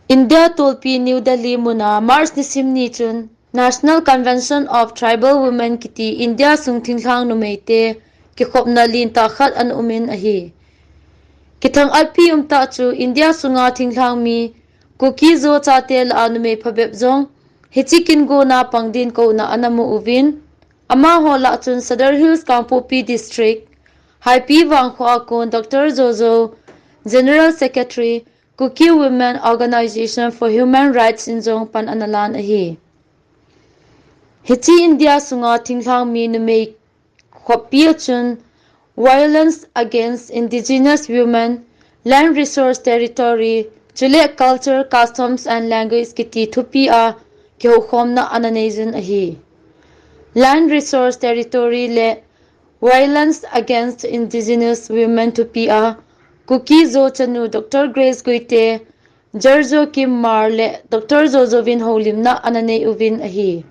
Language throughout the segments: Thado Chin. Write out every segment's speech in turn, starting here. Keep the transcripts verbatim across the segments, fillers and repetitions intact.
India tolpi New Delhi muna March nisim ni chun National Convention of Tribal Women kiti India sung thinglhang numeite kikhopna lentah khat ana umin ahi. Kithang-atpi umtah chu India sunga thinglhang mi Kuki-Zo chate lah a numei phabep jong hiche kingona pang din kouna ana mu uvin, amaho lah chun Sadar Hills Kangpokpi District, Haipi Vangkho a kon Doctor Jojo, General Secretary, Kuki Women Organization for Human Rights in jong pan ana lan ahi. Hiche India sunga thinglhang mi numei khoppi a chun Violence Against Indigenous Women, Land Resource Territory, chule Culture, Customs and Language kiti thupi a kihoukhomna ana neijin ahi. Land Resource Territory le Violence Against Indigenous Women thupi a Kuki-Zo chanu Doctor Grace Guite, Jarjo Kim Hmar le Doctor Jojo vin houlimna ana nei uvin ahi.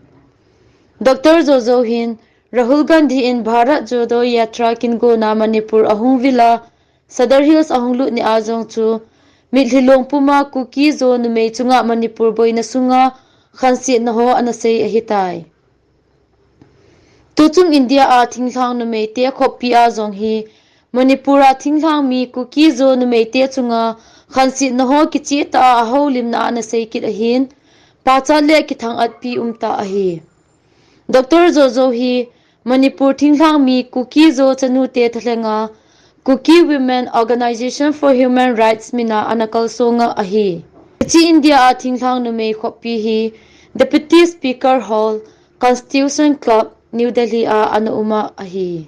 Doctor Jojo hin Rahul Gandhi in Bharat Jodo Yatra kingona Manipur ahung vil a, Sadar Hills ahung lut ni a jong chu mitlhi long puma Kuki-Zo numei chunga Manipur boina sunga khansetna ho ana sei ahitai. Tuchung India a thinglhang numeite khoppi a jong hi Manipur a thinglhang mi Kuki-Zo numeite chunga khansetna ho kichehtah a ahoulimna ana sei kit ahin, pachat le kithang-atpi umtah ahi. Doctor Jojo hi Manipur thinglhang mi Kuki-Zo chanute thalhenga Kuki Women Organization for Human Rights mina ana kalsonga ahi. Hiche India a thinglhang numei khoppi hi Deputy Speaker Hall, Constitution Club, New Delhi a ana uma ahi.